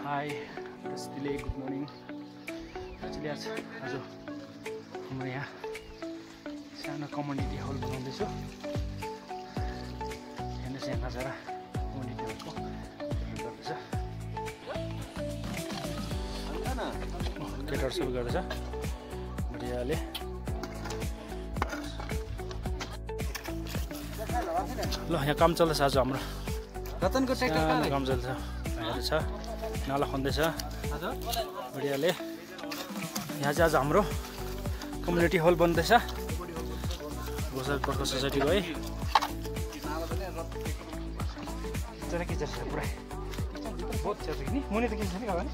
High दिले good morning. Actually आज हाम्रो यहाँ सानो कम्युनिटी हल बनाउँदैछु। हेर्नुहोस् यहाँ नजारा कम्युनिटी हलको गर्दैछ। केटाहरू सबै गर्दैछ मजाले। ल यहाँ काम चल्दैछ आज हाम्रो रतनको ट्र्याक्टर काम चल्दैछ। भाइहरू छ नाला खन्दैछ बढियाले। यहाँ चाहिँ आज हाम्रो कम्युनिटी हल बन्दैछ गोसाई पर्खा सोसाइटीको है। तर के छ पुरै बहुत छ नि मुनि त के छ नि खावा नि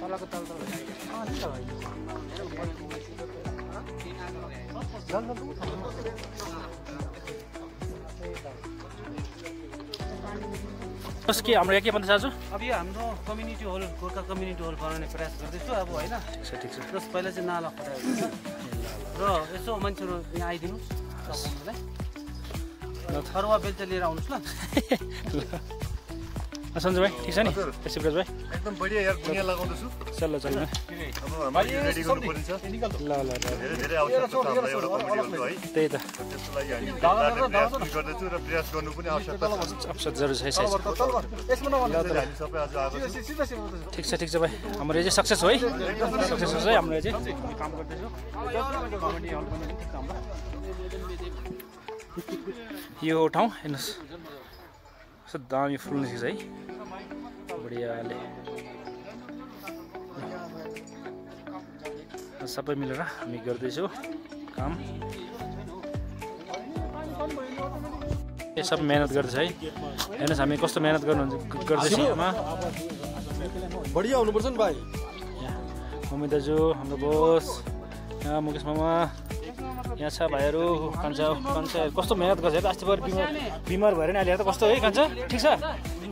तलको तल बस के हाम्रो यहाँ के भन्दैछ आज? अब यो हाम्रो community hall Gorkha community hall बनाउने प्रयास गर्दैछु अब होइन। ठिक छ। जस पहिला चाहिँ नाला खटाएको छ र यसो मान्छेहरू यहाँ आइदिनु फरुवा बेल्चा लिएर आउनुहोस् ल। सन्जु भाइ ठिक छ नि? शिवराज भाइ एकदम बढिया यार दुनिया लगाउँदैछु। चल्ल चल्ल अब हामी रेडी गर्नुपर्ने छ। ल ल धेरै धेरै आवश्यकता छ हामीलाई एउटा कम्युनिटी है। त्यही त त्यसको लागि हामी प्रयास गर्दैछु र प्रयास गर्नु पनि आवश्यकता छ। अवसर जरुर छ। हामी सबै आज आएको छौँ। ठिक छ भाइ हाम्रो यो चाहिँ सक्सेस हो है। सक्सेस होस् है हाम्रो यो चाहिँ काम गर्दैछु। यो ठाउँ हेर्नुहोस् कस्तो दामी फुल्ने चिज है बढियाले। सबै मिलेर हामी गर्दैछौँ काम। यो सब मेहनत गर्दैछ है। हेर्नुहोस् हामी कस्तो मेहनत गर्दैछौँ यसमा। बढिया हुनुपर्छ नि भाइ। मम्मी दाजु हाम्रो बोस यहाँ मुकेश मामा यहाँ छ भाइहरू। कान्छा कस्तो मेहनत गर्छ हेर्दा। अस्ति भएर बिमार भएर नि अहिले हेर्दा कस्तो है कान्छा ठिक छ?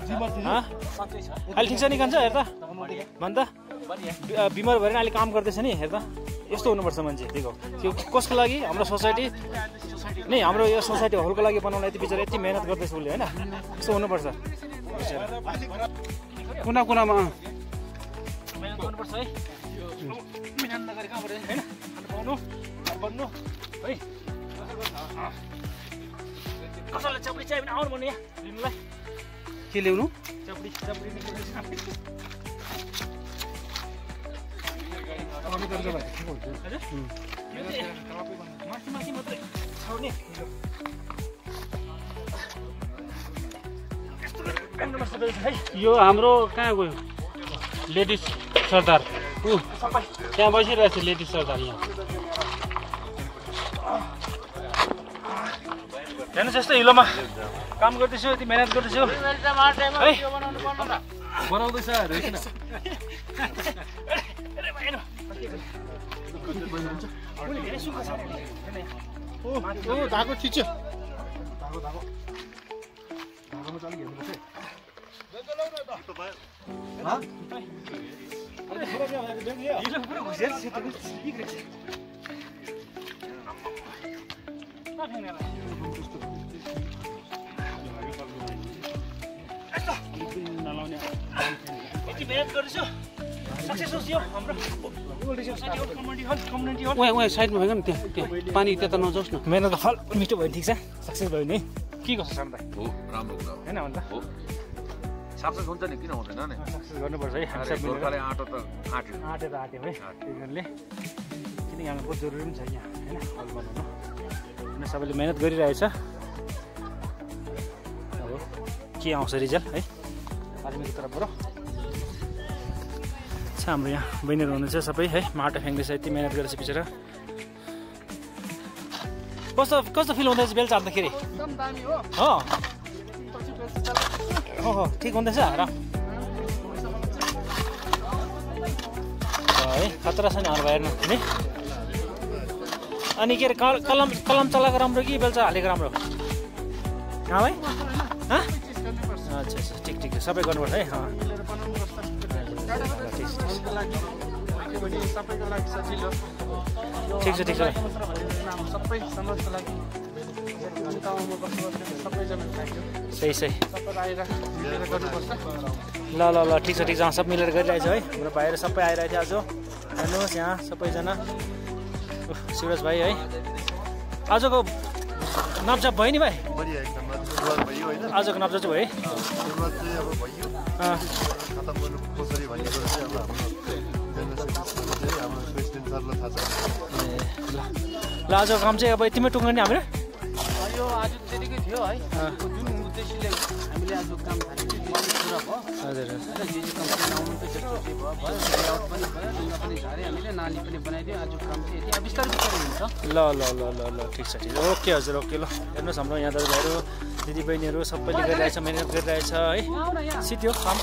अहिले ठिक छ नि कान्छा हेर्दा भन्दा बिमार भएर अहिले काम गर्दैछ नि हेर्दा। यस्तो हुनुपर्छ मान्छे। देखो त्यो कसको लागि? हाम्रो सोसाइटी नै हाम्रो यो सोसाइटी हलको लागि बनाउन यति बिचरा यति मेहनत गर्दैछ उसले होइन। यस्तो हुनुपर्छ कुना कुनामा मेहनत गर्नुपर्छ है। मेहनत नगरी कहाँ पर्दैन होइन पाउनु बन्नु है। कसैलाई चप्री चाहियो भने आउनु भन्नु यहाँ लिनुलाई। के ल्याउनु? चप्री माथि मात्रै छाउने यो हाम्रो कहाँ गयो लेडिज सरदार? त्यहाँ बसिरहेको छ लेडिज सरदार यहाँ। हेर्नुहोस् यस्तो हिलोमा काम गर्दैछु यति मेहनत गर्दैछु है। बनाउँदैछ धागो खिच्यो। मेहनत गर्दैछु सक्सेस होस् यो हाम्रो कम्युनिटी हल। उहाँ साइडमा भएको नि त्यहाँ पानी त्यता नजाओस् न। मेहनतको फल मिठो भयो ठिक छ। सक्सेस भयो नि के कसो छ त? हो राम्रो कुरा हो होइन भन्दा हो। सक्सेस हुन्छ नि किन हुँदैन नि? सक्सेस गर्नुपर्छ है। हामी सब गोर्खाले आँटो त आँट्यो आँट्यो है त्यही कारणले किनकि हाम्रो बहुत जरुरी पनि छ यहाँ होइन हल बनाउनु। होइन सबैले मेहनत गरिरहेछ। अब के आउँछ रिजल्ट है आर्मीको तर्फबाट। हाम्रो यहाँ बहिनीहरू हुनुहुन्छ सबै है। माटो फ्याँक्दैछ यति मेहनत गरेछ बिचरा। कस्तो फिल हुँदैछ बेलचा हाल्दाखेरि? हो ठिक हुँदैछ आराम है। खतरा छ नि हाम्रो हेर्नु नि। अनि के अरे कलम चलाएको राम्रो कि बेलचा हालेको राम्रो? कहाँ भाइ? अच्छा ठिक सबै गर्नुपर्छ है। ठिक छ सबै समाजको लागि सबैजना सही सही ल ल ल ठिक छ सब मिलेर गरिरहेछ है हाम्रो भाइहरू सबै आइरहेको थियो आज हेर्नुहोस् यहाँ सबैजना शिवराज भाइ है आजको नाप्चाप भयो नि भाइ आजको नाप्चाप चाहिँ भयो है ल आजको काम चाहिँ अब यतिमै टुङ्गो नि हाम्रो यो आज त्यतिकै थियो है जुन उद्देश्यले हामीले आज काम थालेको थियो पुरा भयो हजुर पनि झारे हामीले नाली पनि बनाइदियो आज काम चाहिँ यति बिस्तारै बिस्तारै हुन्छ ल ल ल ल ल ठिक छ ओके हजुर ओके ल हेर्नुहोस् हाम्रो यहाँ दाजुभाइहरू दिदीबहिनीहरू सबैले गरिरहेछ मिहिनेत गरिरहेछ है सित्यो काम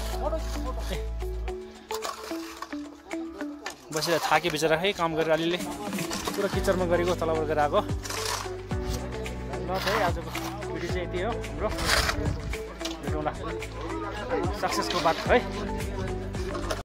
बसेर थाके बिचरा है काम गरेर अलिअलि पुरा किचनमा गरेको तलबाट गरेर आएको ल है आजको भिडियो चाहिँ यति हो हाम्रो भेटौँला सक्सेसको बात है